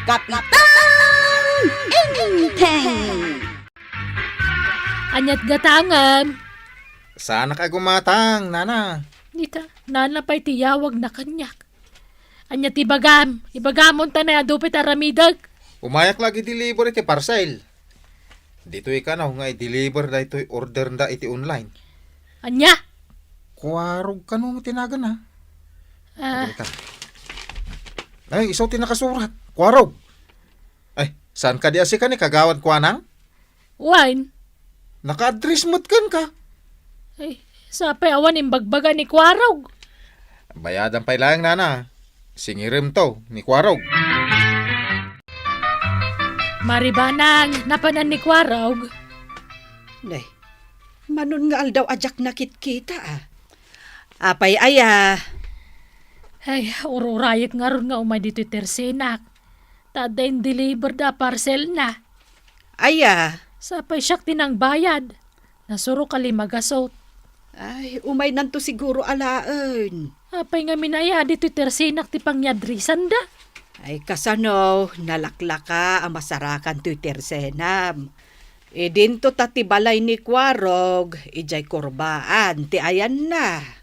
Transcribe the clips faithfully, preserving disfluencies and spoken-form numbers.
Kapitan Enteng! Aniat gatangem? Saanak a gumatang, nana. Dita, nana pay ti iyawagna kaniak. Ania ti ibagam? Ibagam unta nay adu pay ti aramidek. Umayak la ag-deliver iti parcel. Ditoy kano nga i-deliver daytoy order da iti online. Ania? Kuarog kano ti naganna? Ah. Dita. Ay, isu ti nakasurat. Kuarog. Ay, saan kadi a sika ni Kagawad Kuanang? Wen. Naka-address met kenka. Ay, sapay awan imbagbaga ni Kuarog. Bayadan pay laeng, nana. Singirem to ni Kuarog. Maribanang, napanan ni Kuarog. Nay, manon nga aldaw a diak nakitkita, a. Apay aya? Ay, ururayek ngarud nga umay ditoy tersenak. Ta adda in-deliver da a parcelna. Aya? Sapay siak ti nangbayad. Nasurok a lima gasut. Ay, umaynanto siguro alaen. Apay ngamin aya ditoy tersenak ti pangyadrisanda? Ay, kasano, nalaklaka a masarakan toy tersenam. Idinto ta ti balay ni Kuarog, idiay kurbaan ti ayanna.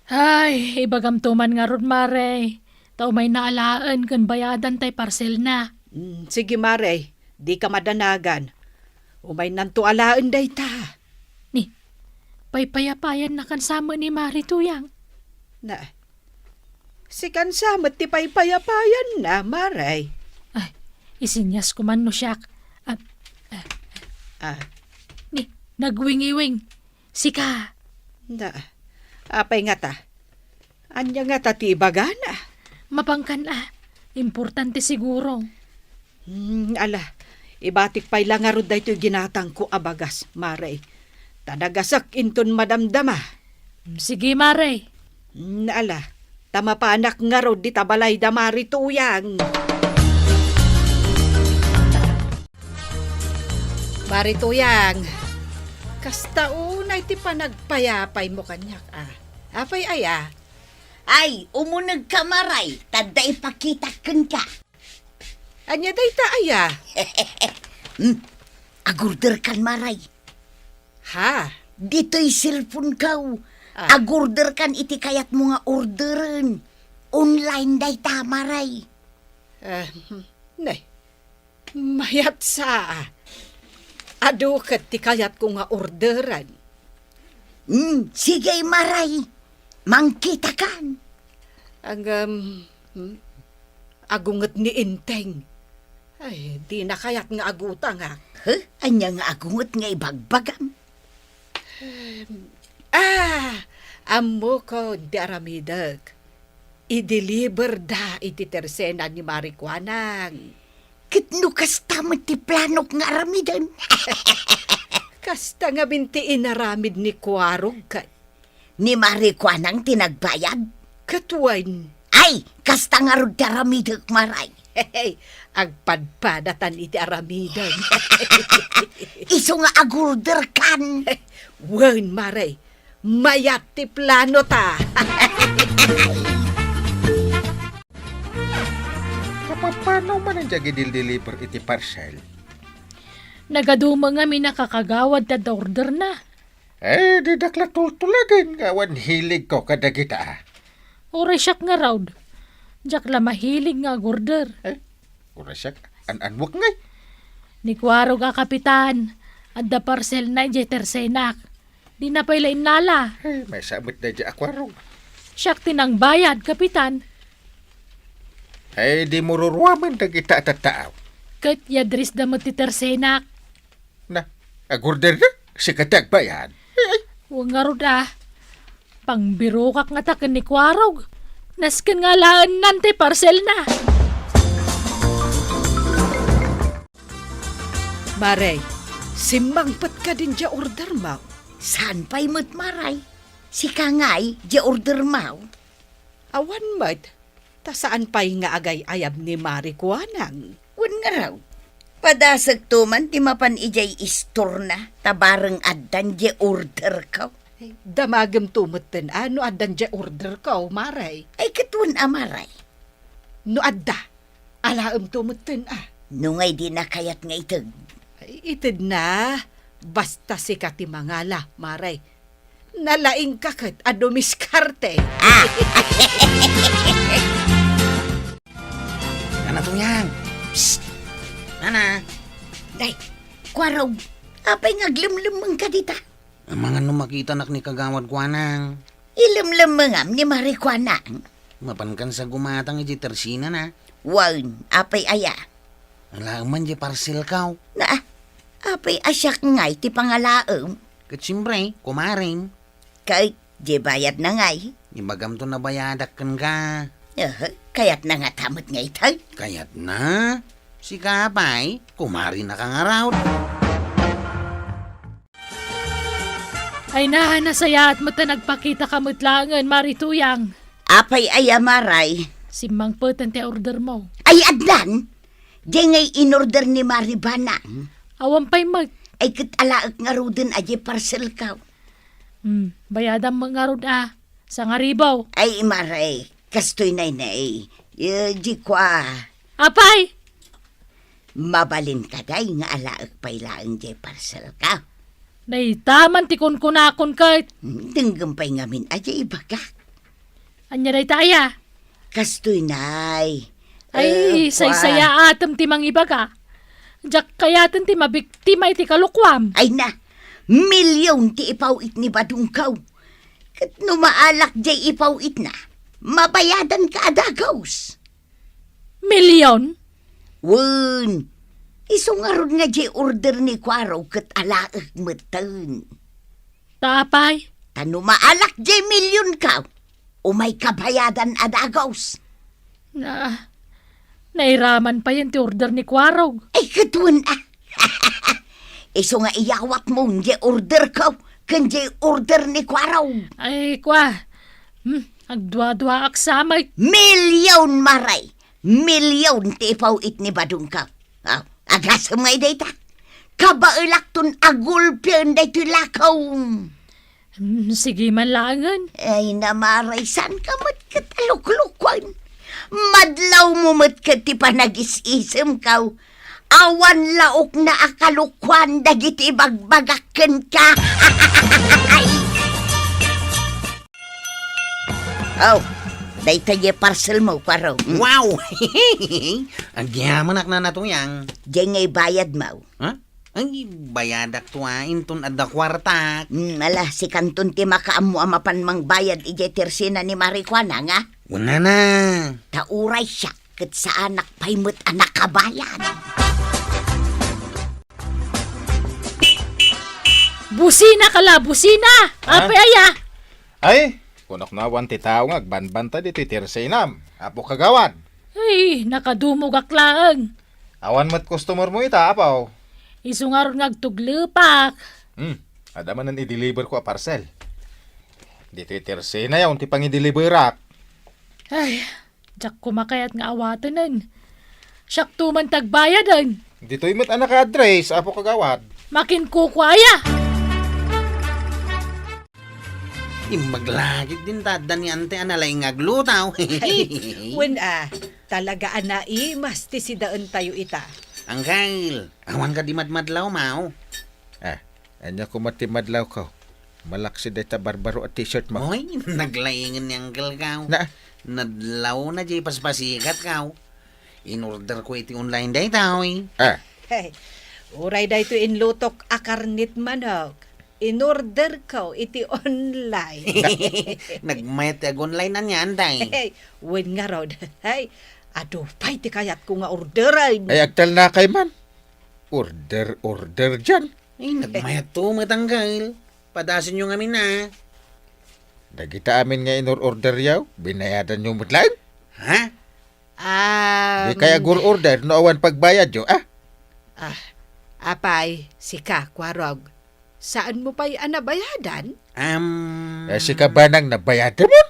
Ay, ibagamto man ngarud, Mare. Ta umayna alaen ken bayadan tay parcelna. Mm, sige, Mare. Dika madanagan. Umaynanto alaen dayta. Ni, paypayapayannakan sa met ni Mare Tuyang. Na, sikan sa met ti paypayapayanna, Mare. Ay, isinyasko man no siak. Ah, ah, Ah. Ni, nagwingiwing. Sika. Na, apay ngata? Ania ngata ti ibagana? Mapangkan a. Importante siguro. Hmm, ala, ibatik pay la ngarud daytoy ginatangko a bagas, Mare. Ta nagasek inton madamdama. Sige, Mare. Hmm, ala, ta mapanak ngarud dita balay da Mare Tuyang. Mare Tuyang, kasta unay ti panagpayapaymo kaniak, a. Apay aya? Ay, umunegka, Mare, ta adda ipakitak kenka. Ania dayta aya? Hmm, agorderkan, Mare. Ha? Ditoy cellphone-ko. Ah. Agorderkan iti kayatmo nga orderen. Online dayta, Mare. Eh, hmm, nay. Mayat sa. Adu ket ti kayatko nga orderen. Hmm, sige, Mare. Mangkitakan. Ngem, hmm, agunget ni Enteng. Ay, dina kayat nga agutangak. Huh? Ania nga agunget nga ibagbagam? Ah, ammokon ti aramidek. I-deliver da iti tersena ni Mare Kuanang. Ket no kasta met ti planok nga aramiden? Kasta ngamin ti inaramid ni Kuarog ket. Ni Mare Kuanang ti nagbayad? Ket wen. Ay, kasta ngarud ti aramidek, Mare. Agpadpadatan iti aramiden. Isu nga agorderkan. Wen, Mare. Mayat ti planota. Napapano man diay agdildiliber iti parcel? Nagadumo ngamin a kakagawad ti adda orderna. Eh, didak la tultuladen nga awan hiligko kadagita, a. Uray siak ngarud, diak la mahilig nga agorder. Eh, uray siak, an-anwek ngay. Ni Kuarog a kapitan, adda parcelna idiay tersenak. Dina pay la innala. Eh, maysa met daydiay a Kuarog. Siak ti nangbayad, kapitan. Eh, dimo ruruamen dagita a tattao. Ket i-addressda met ti tersenak. Na, agorderda? Sika ti agbayad? Ay, ay. Wen ngarud a. Pangbirokak ngata ken ni Kuarog. Nasken nga alaennan ti parcelna. Mare, simmangpet kadin diay ordermo? Saan pay met, Mare? Sika ngay diay ordermo? Awan met. Ta saan pay nga agay-ayab ni Mare Kuanang? Wen ngarud, padasekto man ti mapan idiay istorna, ta bareng addan diay orderko. Ay, damagemto metten a no addan diay orderko, Mare. Ay, ket wen a, Mare. No adda, a Laemto metten, a. No ngay dina kayat nga ited? Ay, itedna. Basta sika ti mangala, Mare. Nalaingka ket a dumiskarte. Ah! Nana, Tuyang. Psst! Nana. Day, Kuarog, apay nga aglemlemmengka dita? Amangan no makitanak ni Kagawad Kuanang. Ilemlemmengam ni Mari Kuanang? Mapankan sa gumatang iti tersinana. Wen, apay aya? Alaem man di parcelkaw. Na, apay a siak ngay ti pangalaem? Ket siempre, kumarem. Ket di bayadna ngay? Ibagamto nabayadak kenka. Eh, kayatna ngata met ngay tay? Kayatna? Sika pay, kumarinaka ngarud. Ay na, nasayaat met ta nagpakitaka met laengen, Mari Tuyang. Apay aya, Maray? Simmangpeten ti ordermo. Ay, addan! Diay ngay inorder ni Mari Banang. Awan pay met. Ay, ket alaek ngaruden a diay parcelkaw. Hmm, bayadam met ngarud a. Sangaribaw. Ay, Maray, kastoy nay nay. Eh, di kua. Apay! Mabalin ka, day, nga alaek pay laeng diay parcelka? Dayta man ti kunkunakon ket. Hmm, denggem pay ngamin a diay ibagak. Ania dayta aya? Kastoy, nay. Ay, eh, kua. Saysayaatem ti mangibaga. Diak kayaten ti mabiktima iti kalokuam. Ay na, milyon ti ipaw-it ni badongko. Ket no maalak diay ipaw-itna, mabayadanka a dagus. Milyon? Wen, isu ngarud nga diay order ni Kuarog ket alaek metten. Ta apay? Ta no maalak diay milyonko, umayka bayadan a dagus. Na, nairaman payen ti order ni Kuarog. Ay, ket wen a. Isu nga iyawatmo diay orderko ken diay order ni Kuarog. Ay, kua. Hmm, agduaduaak sa met. Milyon, Maray! Milyon ti ipaw-it ni badongko. Aw, agasem ngay dayta. Kabaelakton a gulpien daytoy lakaw. Hmm, sige man laengen. Ay, na, Maray, saanka met ket a luklukoen. Madlawmo met ket ti panagis-isemko. Awan laokna a kalokuan dagiti ibagbagak kenka. Oh, dayta diay parcelmo, Kuarog. Mm. Wow! Agyamanak, Nana Tuyang. Diay ngay bayadmo. Ha? Ay, bayadakto a, inton adda kuartak. Mm, ala, sikanton ti makaammo a mapan mangbayad idiay tersena ni Mari Kuanang, a? Wen, Nana. Ta uray siak ket saanak pay met a nakabayad. Busina ka la, busina! Ha? Apay aya? Ay, kunakon a awan ti tao nga agbanbantay ditoy tersenam, Apo Kagawad. Ay, nakadumogak laeng. Awan met customer mo ita, Apo. Isu ngarud nga agtuglepak. Hmm, adda manen i-deliver ko a parcel. Ditoy tersenayo ti pangideliverak. Ay, diak koma kayat nga awatenen. Siakto man ti agbayaden. Ditoy met a naka-address, Apo Kagawad. Makinkukua aya. Imbag la ketdin ta adda ni Ante a nalaing nga agluto. Ay, wen a, talaga a naimas ti sidaentayo ita. Angkel, awan kadi madmadlawmo? Ah, ania koma ti madlawko? Malaksid dayta barbaro a t-shirtmo. Oy, naglaingen ni Angkelko. Na? Nadlawna diay paspasikatko. Inorderko iti online daytoy. Ah. Hey, uray daytoy inlutok a karnet manok. Inorderko iti online. Nagmayat ti ag-online anian, day? Hey, wen ngarud. Hey, adu pay ti kayatko nga orderen. Ay, agtalnakay man. Order, order dian. Ay, nagmayatto met, Angkel. Padasenyo ngamin a. Dagita amin nga inor-orderyo, binayadanyo met laeng? Ha? Um, dikay agur-order no awan pagbayadyo, a? Ah, apay, sika, Kuarog. Saanmo pay a nabayadan? Um, Eh, sika, Banang, nabayadmo?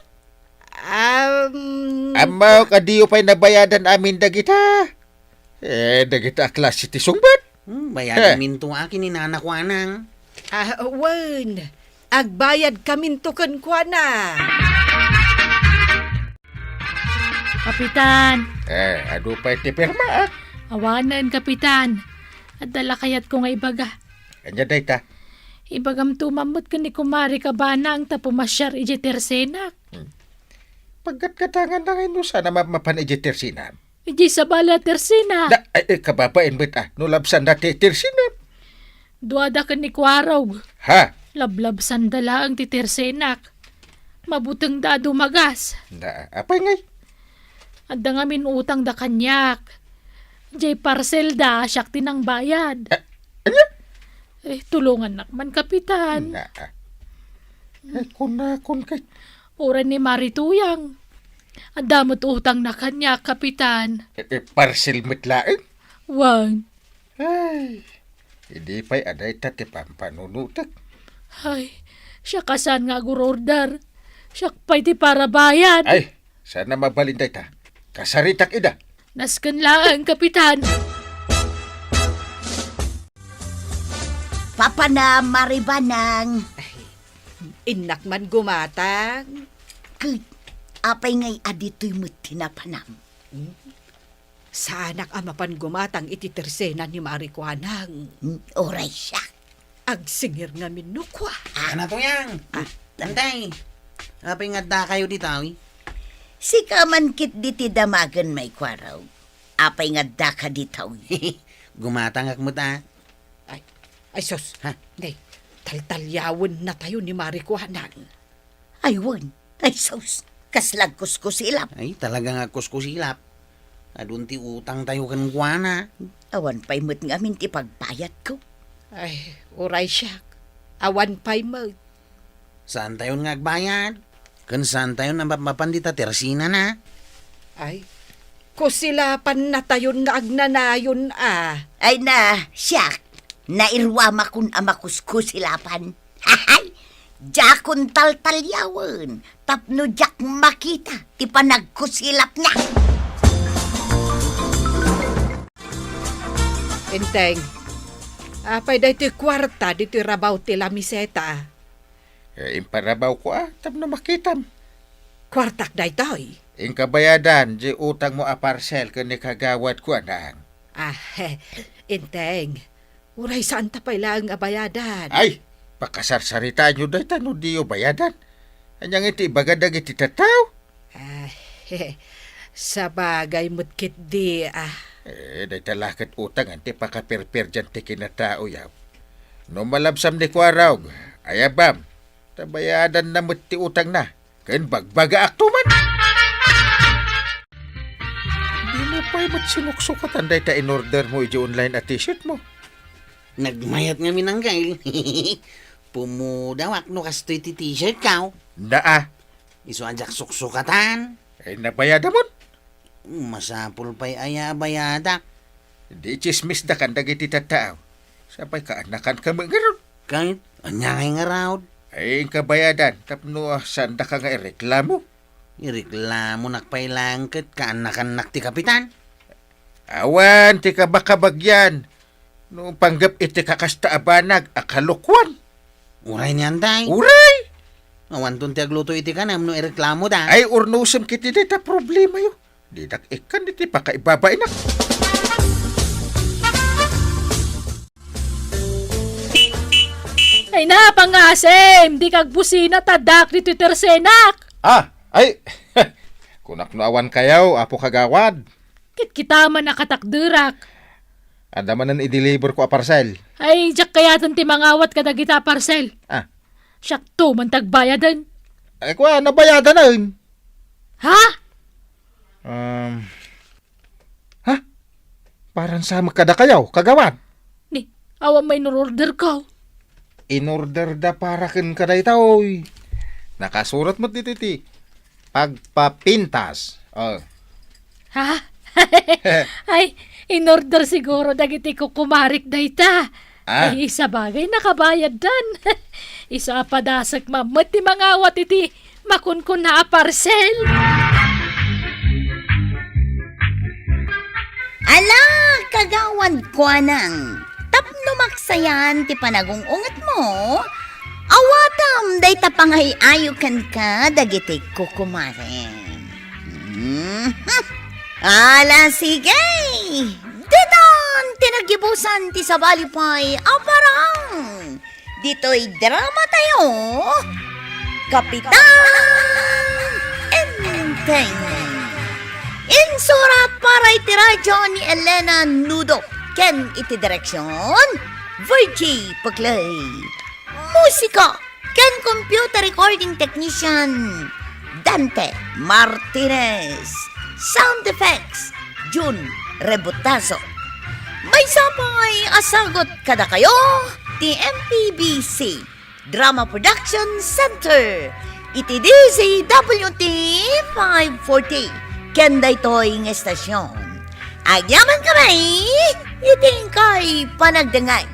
Um, Ammo, kadiyo pay nabayadan amin dagita. Eh, dagita a klase ti sungbat. Hmm, bayadanminto a ken ni Nana Kuanang. Ah, wen. Agbayadkaminto kenkuana. Kapitan! Eh, adu pay ti pirmaak? Awanen, Kapitan. Adda la kayatko nga ibaga. Ania dayta? Ibagamto man met ken ni Kumare Kabanang ta pumasiar idiay tersenak. Hmm. Paggatgatangan na ngay no saan a mapmapan idiay tersenam? Idiay sabali a tersena. Da, ay, ay, kababain met a, no labsanda ti tersenam. Duada ken ni Kuarog. Ha? Lablabsanda laeng ti tersenak. Mabutengda a dumagas. Na, apay ngay? Adda ngamin utangda kaniak. Jay parcelda, siak ti nangbayad. A-, ania? Eh, tulongannak man, Kapitan. Na, eh, kunakon kay Uray ni Mari Tuyang. Adda met utangna kaniak, Kapitan. Eh, eh, parcel met laeng? Wen. Ay, idi pay a dayta ti pampanunotek. Ay, siak a saan nga agurorder. Siak pay ti parabayad. Ay, saan a mabalin dayta. Kasaritak ida. Nasken laeng, Kapitan. Papanam, Mari Banang. Ay, innak man gumatang. Ket, apay ngay a ditoy met ti napanam? Hmm? Saanak a mapan gumatang iti tersena ni Mari Kuanang. Hmm, uray siak. Agsingir ngamin no kua. Ah. Ana, Tuyang. Ah. Antay. Apay nga addakayo ditoy? Sika man ketdi ti damagen, May Kuarog. Apay nga addaka ditoy? Gumatangak met a. Ay, ay sus. Ha? Nay, taltaliawennatayo ni Mari Kuanang. Ay, wen. Ay, sus. Kasla agkuskusilap. Ay, talaga nga agkuskusilap. Adun ti utangtayo kenkuana. Awan pay met ngamin ti pagbayadko. Ay, uray siak. Awan pay met. Saantayon nga agbayad? Ken saantayon a mapmapan dita tersenana? Ay, kusilapannatayon nga agnanayon a. Ay na, siak, nairuamakon a makuskusilapan. Hay! Diakon taltaliawen tapno diak makita ti panagkusilapna. Enteng, apay daytoy kuarta ditoy rabaw ti lamiseta? Eh, imparabawko a, tapno makitam. Kuartak daytoy. Inka bayadan, di utangmo a parcel ken ni kagawad Kuanang. Ah, Enteng. Uray saanta pay laeng a bayadan. Ay, pakasarsaritaanyo dayta no diyo bayadan. Ania ngay ti ibaga dagiti tattao? Ah, sabagay met ketdi, ah. Eh, dayta la ket utangan ti pakaperperdian ti kinataoyo. No malabsam ni Kuarog, ayabam, ta bayadanna met ti utangna, ken bagbagaakto man. Dimo pay met sinuksukatan dayta in-order mo iti online a t-shirt mo. Nagmayat ngamin, Angkel. Pumudawak no kastoy ti t-shirt ko. Naa. Isu a diak suksukatan. Ay, nabayadamon? Masapul pay aya a bayadak. Di tsismisdakan dagiti tattao. Sapay kaanakan kami ngarud. Ket, ania ngay ngarud? Ay, inka bayadan, tapno, ah, saandaka nga ireklamo. Ireklamonak pay laeng ket kaanakannak ti kapitan. Awan ti kabakabagyan no panggep iti kakasta a banag a kalokuan. Uray ni Anday. Uray! Awanton ti agluto iti kanam no ireklamoda. Ay, urnosem ketdi dayta problemayo. Didak ikkan iti pakaibabainak. Ay na, pangasem, dika agbusina ta addaak ditoy tersenak. Ah, ay, kunak no awankayo, Apo Kagawad. Kitkitaem a katakderak. Adda manen i-deliver ko a parcel. Ay, diak kayaten ti mangawat kadagita a parcel. Ah. Siakto man ti agbayaden. Ay, kua, nabayadanen. Ha? Um, ha? Parang sa kadakayo, Kagawad? Ni, awan may in-order ko. In-order da para ken kadayta, oy. Nakasurat met ditoy ti pagpapintas. Oh. Ha? Ay, in-order siguro dagiti kukumarik dayta. Ah. Ay, sabagay, nakabayaddan. Isu a padasek man met ti mangawat iti makunkuna a parcel. Ala, Kagawad Kuanang, tapno maksayan ti panagung-ungetmo, awatem dayta pangay-ayo kenka dagiti kukumarem. Mhm. Ala, sige! Ditan ti naggibusan ti sabali pay a parang. Ditoy drama tayo, Kapitan Enteng. Insurat para iti radyo ni Elena Nudo ken iti direksyon, Virgie Puclay. Musika ken computer recording technician, Dante Martinez. Sound effects, Jun Rebutazo. Maysa pay a sagut kadakayo ti M P B C Drama Production Center iti D Z W T five forty ken daytoy nga estasyon. Agyamankami iti inkay panagdengngeg.